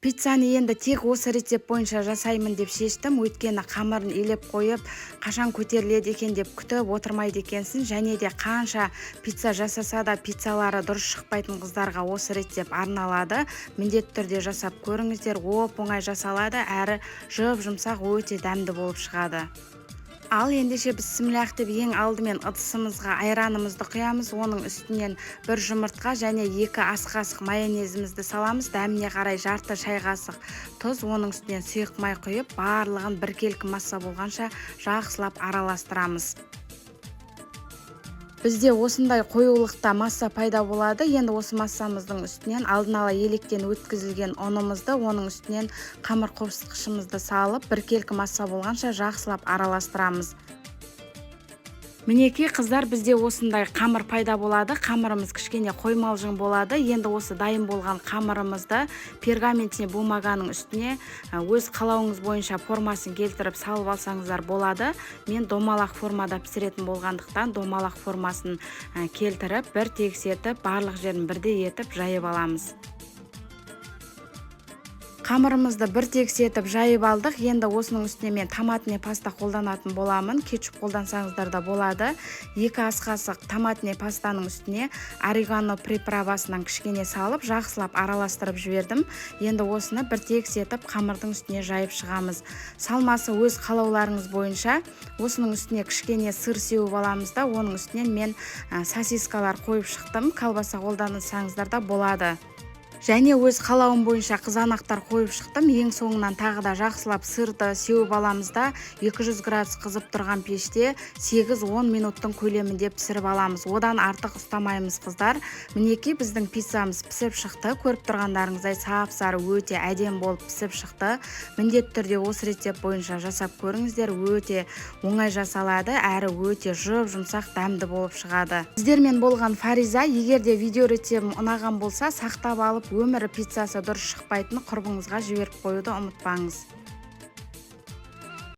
Пиццаны енді тек осы рецепт бойынша жасаймын деп шештім, өйткені қамырын илеп қойып, қашан көтеріледі екен деп күтіп отырмайды екенсің. Және де қанша пицца жасаса да, пиццалары дұрыс шықпайтын қыздарға осы рецепт арналады. Міндетті түрде жасап көріңіздер, оп оңай жасалады, әрі жұп жұмсақ, өте дәмді болып шығады. Ал ендеше, бісміллах деп, ең алдымен ыдысымызға айранымызды құямыз. Оның үстінен бір жұмыртқа және 2 ас қасық майонезімізді саламыз. Дәміне қарай жарты шай қасық тұз, оның үстінен сұйық май құйып, барлығын біркелкі масса болғанша жақсылап араластырамыз. Бізде осындай қоюлықта масса пайда болады. Енді осы массамыздың үстінен алдын ала електен өткізілген ұнымызды, оның үстінен қамыр қопсытқышымызды салып, біркелкі масса болғанша жақсылап араластырамыз. Мінекей, қыздар, бізде осындай қамыр пайда болады. Қамырымыз кішкене қоймалжың болады. Енді осы дайын болған қамырымызды пергаментный бумаганың үстіне өз қалауыңыз бойынша формасын келтіріп салып алсаңыздар болады. Мен домалақ формада пісіретін болғандықтан, домалақ формасын келтіріп, бір тегіс етіп, барлық жерін бірдей етіп жайып аламыз. Қамырымызды бір тегіс етіп жайып алдық. Енді осының үстіне мен томатный паста қолданатын боламын, кетчуп қолдансаңыздар да болады. 2 ас қасық томатный пастаның үстіне орегано приправасынан кішкене салып, жақсылап араластырып жібердім. Енді осыны бір тегіс етіп қамырдың үстіне жайып шығамыз. Салмасы өз қалауларыңыз бойынша. Осының үстіне кішкене сыр сеуіп аламыз да, оның үстінен мен сосискалар қойып шықтым, колбаса қолдансаңыздар да болады. Және өз қалауым бойынша қызанақтар қойып шықтым. Ең соңынан тағы да жақсылап сырды сеуіп аламыз да, 200 градус қызып тұрған пеште 8-10 минуттың көлемінде пісіріп аламыз. Одан артық ұстамаймыз, қыздар. Мінекей, біздің пиццамыз пісіп шықты. Көріп тұрғандарыңыздай, сап сары, өте әдемі болып пісіп шықты. Міндетті түрде осы рецепт бойынша жасап көріңіздер. Өте оңай жасалады, әрі өте жұп жұмсақ, дәмді болып шығады. Сіздермен болған Фариза. Егер де видео рецептім ұнаған болса, сақтап алып, өмірі пиццасы дұрыс шықпайтын құрбыңызға жіберіп қоюды ұмытпаңыз.